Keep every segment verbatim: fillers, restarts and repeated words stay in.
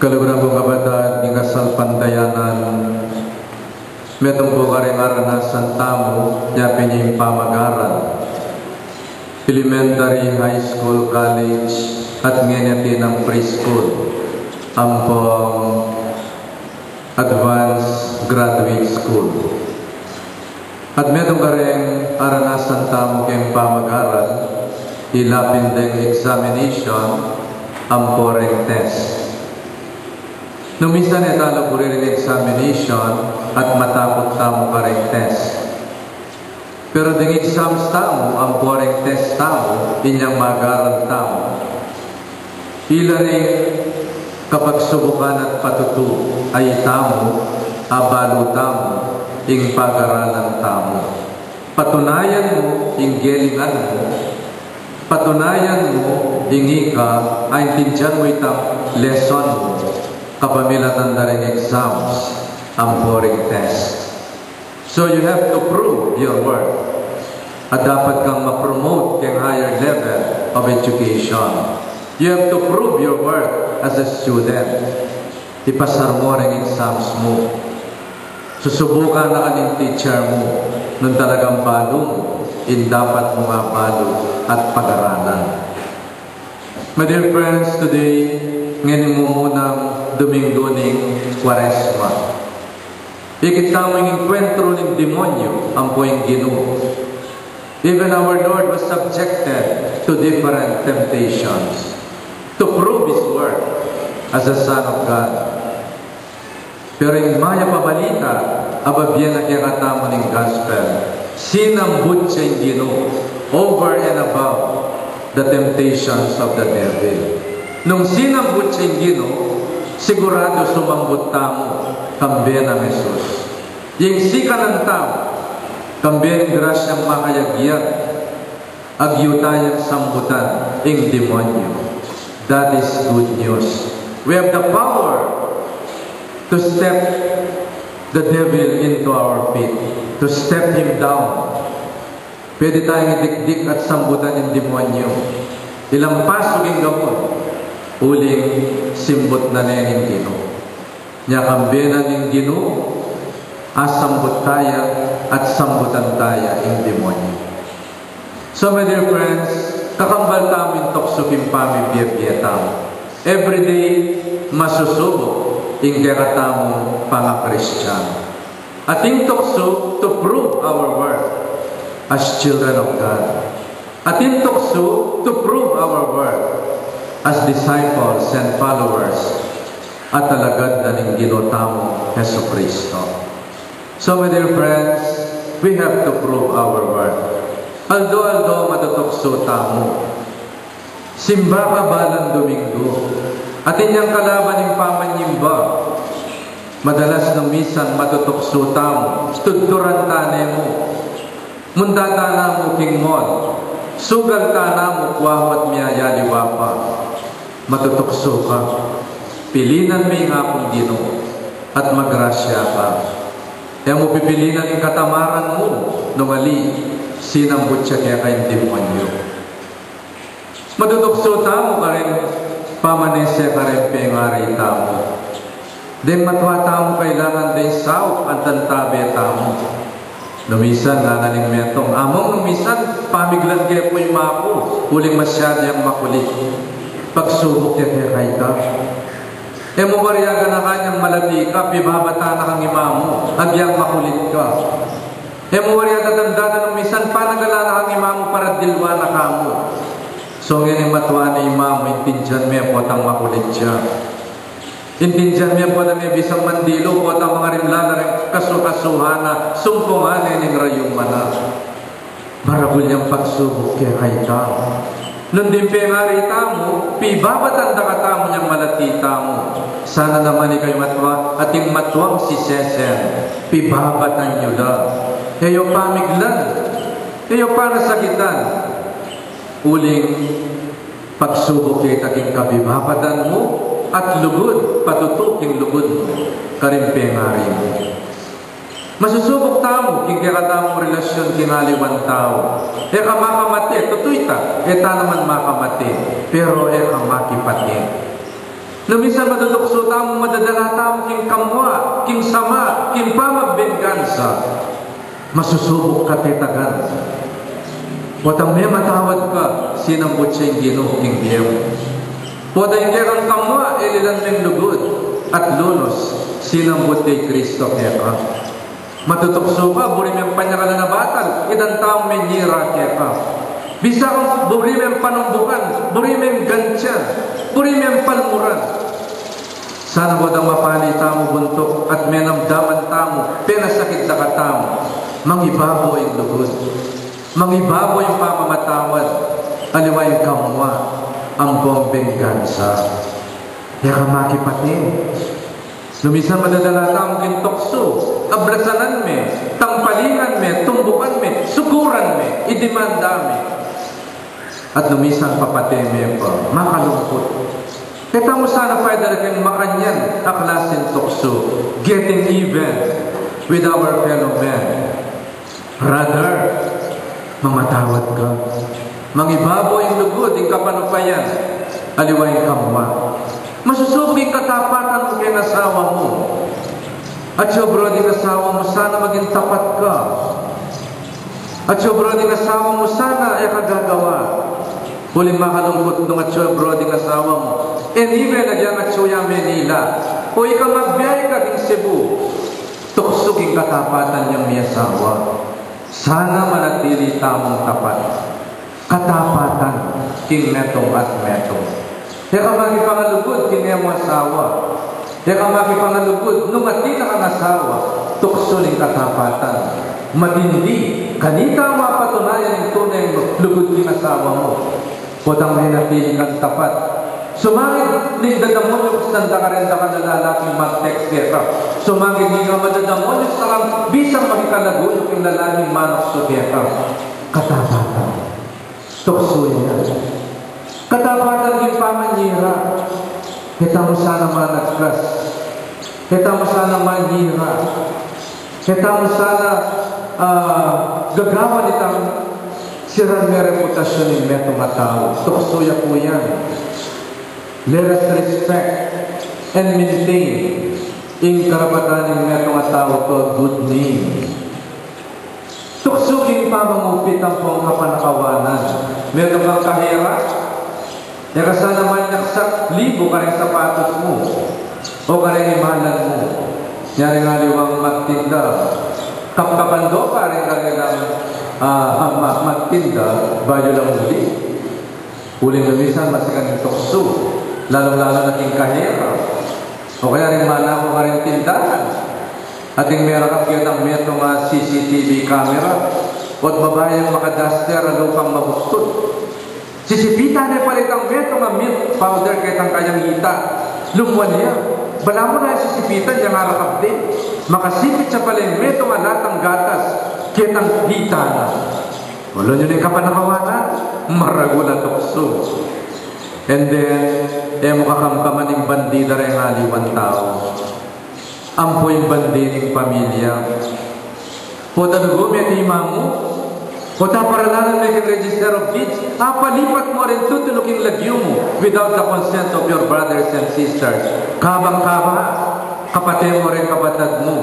Kaluguran kung kapatad king kasalpantayanan, metung pu karing aranasan tamu, yapin ing pamag-aral. Elementary, high school, college, at ngeni atin ing preschool, ampong advanced graduate school. At metung karing aranasan tamu king pamag-aral, ila pin deng examination, ampo reng test. Nung minsan e ta luburi ring examination at matakut tamu karing test. Pero ding exams tamu, ampo reng test tamu, inyang mag-aral tamu, ila ring kapagsubukan at patutu, a itamu, abalu tamu ing pag-aralan tamu. Patunayan mu ing gelingan mu, patunayan mu ing ika, aintindian mu itang lesson mu kapamilatan da ring exams, ampo ring test. So you have to prove your worth. At dapat kang ma-promote keng higher level of education. You have to prove your worth as a student. Ipasar mu ring exams mu. Susubukan na ka ning teacher mu nung talagang balu mu ing dapat mung abalu at pag-aralan. My dear friends, today, ngeni mumunang Domingo ning Kuaresma. Ikit tamu ing engkwentro ning demonyo ampo ing Ginu. Even our Lord was subjected to different temptations to prove his worth as a Son of God. Pero ing mayap a balita a bibie na kekatamu ning gospel, sinambut ya ing Ginu over and above the temptations of the devil. Nung sinambut ya ing Ginu, siguradu sumambut tamu, kambe nang Jesus. Ing sikanan tamu, kambe ning grasyang makayagyag, agyu tayang sambutan ing demonyo. That is good news. We have the power to step the devil into our feet, to step him down. Pwede tayang idikdik at sambutan ing demonyo. Ilang pasok ing gabun, uling simbut na ne ning Ginu. Nya kambe na ning Ginu, asambut taya at sambutan taya ing demonyo. So, my dear friends, kakambal tamu ing tuksu king pamibie-bie tamu. Everyday, masusubuk ing kekatamung panga-Kristiyan. Ating tuksu to prove our worth as children of God. Ating tuksu to prove our worth as disciples and followers at alagad na ning Ginu tamung Jesucristo. So, my dear friends, we have to prove our worth. Aldo-aldo matutuksu tamu. Simba ka balang Domingo. Atin yang kalaban ing pamanyimba. Madalas nung misan matutuksu tamu, tudturan tane mu. Munta tana mu king mall, sugal tana mu kuahu at miyayaliwa pa. Matutuksu ka. Pilinan me ing Apung Ginu at magrasya ka. E mu pipilinan ing katamaran mu, nung ali, sinambut ya keka ing demonyo. Matutuksu tamu karin pamanese karin pengari tamu. Deng matua tamu kailangan deng saup anti tabe tamu. Nung misan, ngana ning metung, Among, nung misan, pamiglan ke pu ing ima ku, uling masyadu yang makulit. Pagsubuk ya keka ita. E mu wari ya ganakan yang malati ka, pibabatan na kang ima mu, agyang makulit ka. E mu wari ya tatandaan nung misan panagalan na kang ima mu para dilwan na ka mu. So ngeni matua ne ing ima mu, intindian me potang makulit ya. Intindian me potang e bisang mandilu, potang mangarimla na ring kasu-kasuhan na, sumpungan ne ning rayuman na. Maragul yang pagsubuk keka ita. Nung ding pengari tamu, pibabatan da katamu yang malati tamu. Sana naman ikayung matua, ating matuang sisesen, pibabatan yu la. E yu pamiglan, e yu panasakitan. Uling pagsubuk ya ita king kabibabatan mu, at lugud, patutu king lugud mu karing pengari mu. Masusubuk tamu king kekatamung relasyon king aliwang tau. E ka makamate, tutu ita, e ta naman makamate, pero e ka makipate. Nu minsan matutuksu tamu, madadala tamu king kamua, king sama, king pamagbengansa. Masusubuk ka, tetagan. Potang mematawad ka, sinambut ya ing Ginu king bie mu. Potang ing kekang kamua, e lilan meng lugud at lunus, sinambut ya i Kristo keka. Matutuksu ka, buri meng panyakalan a batal itang taung menyira keka. Bisa kang buri meng panumbukan, buri meng gantian, buri meng palmuran. Sana potang mapali tamu buntuk at menamdaman tamu penasakit da katamu, mangibabo ing lugud, mangibabo ing pamamatawad, aliwa ing kamua ampong bengansa. E ka makipate. Nu minsan madadala tamu king tuksu, abrasanan me, tampalingan me, tumbukan me, sukuran me, idimanda me. At nu minsan papate me pa, makalungkut. Keta mu sana paidalan king makanyan a klaseng tuksu, getting even with our fellow men. Brother, mamatawad ka. Mangibabo ing lugud, ing kapanupayan, aliwa ing kamua. Masusubuk ing katapatan mu king asawa mu. At sobra ding asawa mu, sana maging tapat ka. At sobra ding asawa mu, sana e ka gagawa. Uling makalungkut nung at sobra ding asawa mu, e niwe na diyang atsu ya Manila, o ika magbiyahe ka king Cebu. Tuksu king katapatan yang miyasawa. Sana manatili tamung tapat. Katapatan king metung at metung. E ka makipangalugud king e mu asawa. E ka makipangalugud nung atin na kang asawa. Tuksu ning katapatan. Matindi, kanita mapatunayan ing tune a lugud king asawa mu. Potang menatili kang tapat. Sumangid ning dadamonyuk sanda kareng dakal a lalaking mag-text keka. Sumangid ning madadamonyuk sanda bisang makikalaguyu king lalaking manuksu keka. Katapatan. Tuksu ya. Katapatan king pamanyira. Keta mu sana managkas. Keta mu sana manyira. Keta mu sana, ah, gagawan itang siran me reputasyun ning metung a tau. Tuksu ya pu yan. Let us respect and maintain ing karapatan ning metung a tau to a good name. Tuksu king pamangupit ampong kapanakawanan. Metung kang kahera, e ka sana manyaksak libu kareng sapatos mu o kareng imalan mu. Nyaring aliwang magtinda, kapkapan do pa ring kanilang, ah, ma-, magtinda, bayu lang uli. Uling nu minsan masikan ing tuksu, lalung-lalu na king kahera. O kaya ring manaku karing tindahan, ating merakap ketang metung a C C T V camera, o't babayang makaduster a lupang mabuktut. Sisipitan ne pala itang metung a milk powder ketang kayang ita. Lumuan ya. Balamu na sisipitan yang arakap de. Makasipit ya pala ing metung a latang gatas ketang ita na. Uling yu ne kapanakawanan, maragul a tuksu. And then, e mu kakamkaman ing bandi da reng aliwang tau. Ampo ing bandi ning pamilya. Potang dugu me king ima mu, potang paralanan me king Register of Deeds, apalipat mu reng tutuluking lagyu mu without the consent of your brothers and sisters. Kabang kaba, kapate mu reng kapatad mu,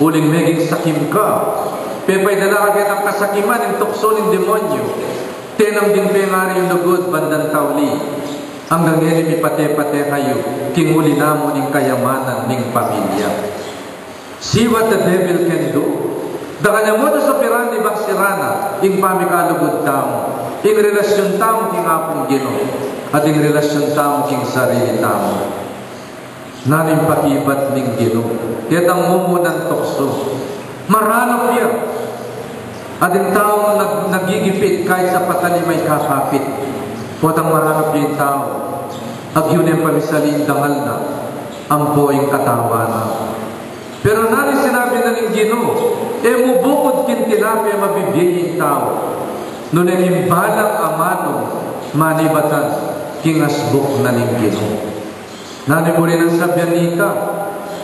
uling meging sakim ka. Pepaidala ka ketang kasakiman ning tuksu ning demonyu. Tenam ding pengari yu lugud bandang tauli. Anggang ngeni mipate-pate kayu king uli namu ning kayamanan ning pamilya. See what the devil can do. Dakal ya mu da supiran ibat sira na ing pamikalugud tamu, ing relasyun tamu king Apung Ginu, at ing relasyun tamu king sarili tamu. Nanu ing pakibat ning Ginu ketang mumunang tuksu? Maranup ya. Ating taung nag-, nagigipit kahit sa patalim a ikakapit. Potang maranup ya ing tau, agyu neng pamisali ing dangal na, ampo ing katawan na. Pero nanu ing sinabi na ning Ginu? E mu bukud king tinape a mabibie ing tau, nune king balang amanung manibatan king asbuk na ning Ginu. Nanu ing buri nang sabian nita?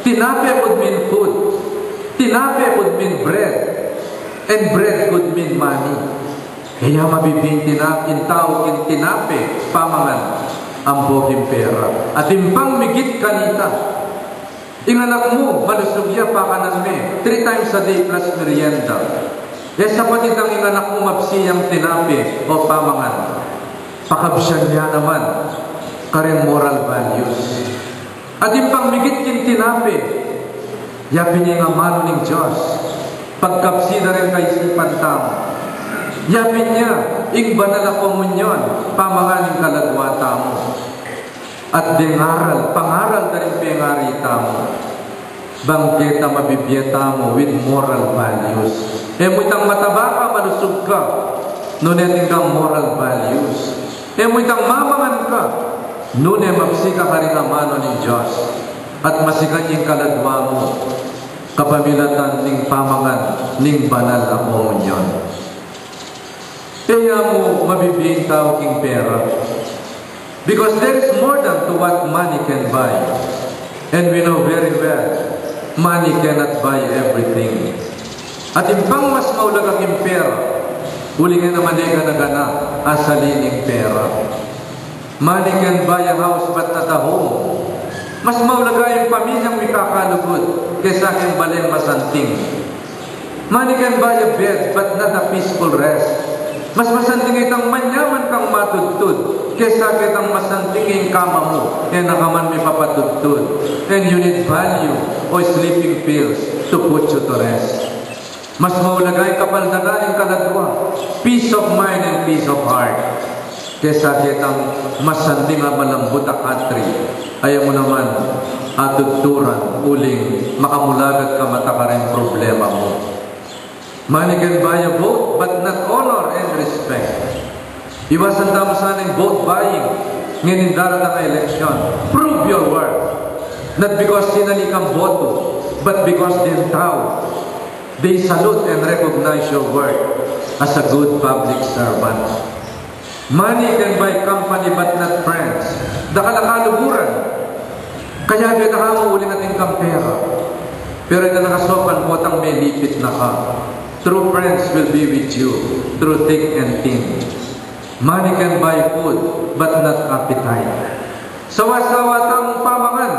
Tinape could mean food. Tinape could mean bread. And bread could mean money. E ya mabibie ing tina-, ing tau king tinape, pamangan, Ampo king pera. Atin pang migit kanita. Ing anak mu, malusug ya, pakanan me, three times a day plus merienda. E sapat itang ing anak mu mabsi yang tinape o pamangan. Pakabsian ya naman kareng moral values. Atin pang migit king tinape, yapin ya ing amanu ning Dios, pagkabsi da reng kaisipan tamu. Yapin ya ing banal a komunyon, pamangan ning kaladua tamu. At deng aral, pangaral da ring pengari tamu. Bang keta mabibie tamu with moral values. E mu itang mataba ka, malusug ka, nune atin kang moral values. E mu itang mamangan ka, nune mabsi ka karing amanu ning Dios. At masikan ing kaladua mu kapamilatan ning pamangan ning banal a komunyon. E ya mu mabibie ing tau king pera. Because there is more than to what money can buy. And we know very well, money cannot buy everything. Atin pang mas maulaga king pera, uling e naman e gana-gana asalin ing pera. Money can buy a house but not a home. Mas maulaga ing pamilyang mikakalugud kesa king baleng masanting. Money can buy a bed but not a peaceful rest. Mas masanting itang manyaman kang matudtud kesa kitang masanting ing kama mu, e na ka man mipapatudtud. And you need value o sleeping pills to put you to rest. Mas maulaga ing kapaldanan ning kaladua, peace of mind and peace of heart, kesa kitang masanting a malambut a katri, a e mu naman atudturan uling makamulagat ka mata kareng problema mu. Money can buy a vote, but not honor and respect. Iwasan tamu sana ing vote buying ngening daratang a eleksyon. Prove your worth. Not because sinali kang boto, but because deng tau, they salute and recognize your worth as a good public servant. Money can buy company but not friends. Dakal a kaluguran, kayabe da ka mu uling atin kang pera, pero e na ka saupan potang melipit na ka. True friends will be with you through thick and thin. Money can buy food but not appetite. Sawa-sawa tamung pamangan,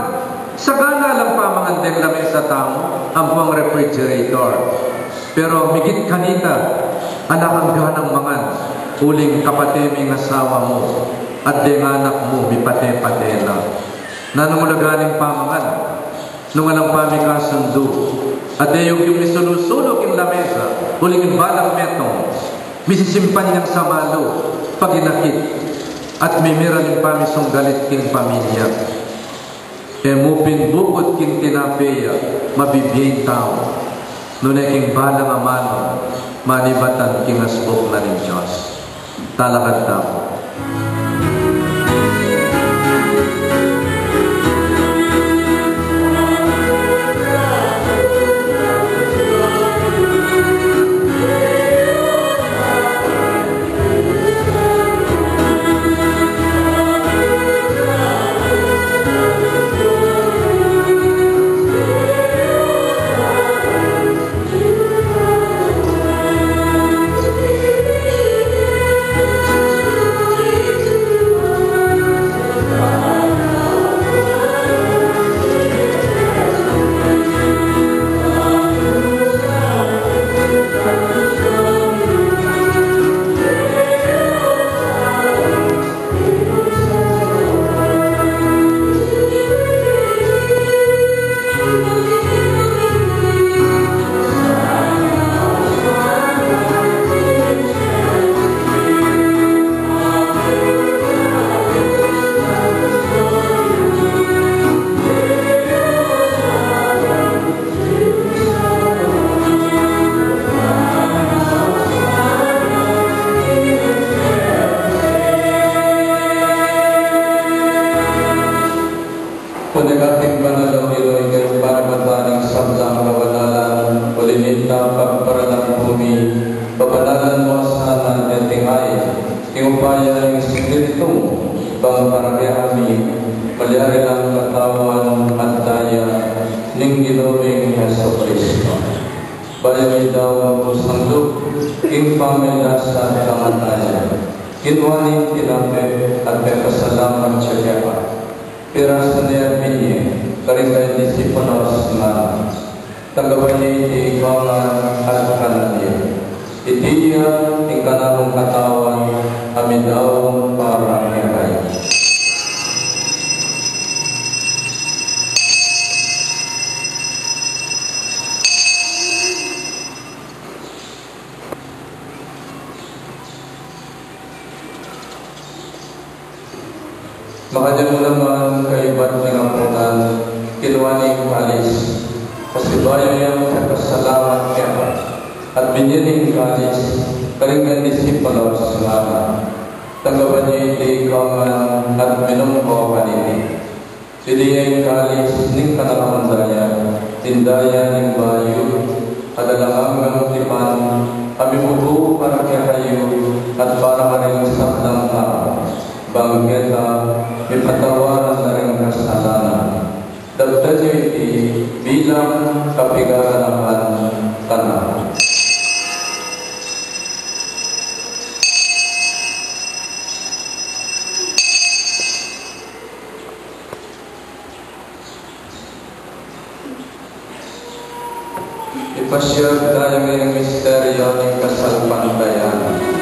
sagana lang pamangan deng lamesa tamu, ampong refrigerator. Pero migit kanita, ala kang ganang mangan uling kapate me ing asawa mu at deng anak mu mipate-pate na. Nanung ulaga ning pamangan? Nung alang pamikasundu, at e yu misulu-sulu king lamesa uling ing balang metung misisimpan yang samalu, paginakit, at mimiral ing pamisunggalit king pamilya. E mu pin bukut king tinape ya mabibie ing tau, nune king balang amanu manibatan king asbuk na ning Dios. Talakad tamu. Panakat ning banal a Iloilo, ing panibatan ning sablang kabanalan, uli nita pagparalan ku mi, pabanalan mu sana deting ay, ing upaya ning Espiritu mu, bang para kekami, malyari lang katawan at daya ning Ginu ming Jesucristo. Bayu mi daun kusang lub king pamagkasakit at kamatayan, kinua ne ing tinape, Pepasalamat ya keka. Pirasan ne at binye karing kayang disipulus, ngana: Tanggapan ye iti king kangan at kanan ye. Iti ya ing kanakung katawan a midaun para kekayu. Makanyan mu naman, kaybat ning apunan, kinua ne ing kalis, pasibayu yang pepasalamat keka, at binye ne ing kalis karing kayang disipulus, ngana: Tanggapan ye iti king kangan at minum kayu kaniti. Iti ya ing kalis ning kanakung daya, ing daya ning bayu at alang anggang tipan, a mibubu para kekayu at para karing sablang tau, bang keta mipatawaran na ring kasalanan. Daptan yu iti bilang kapaganakan kanaku. Ipasiag taya ing misteryu ning kasalpantayanan.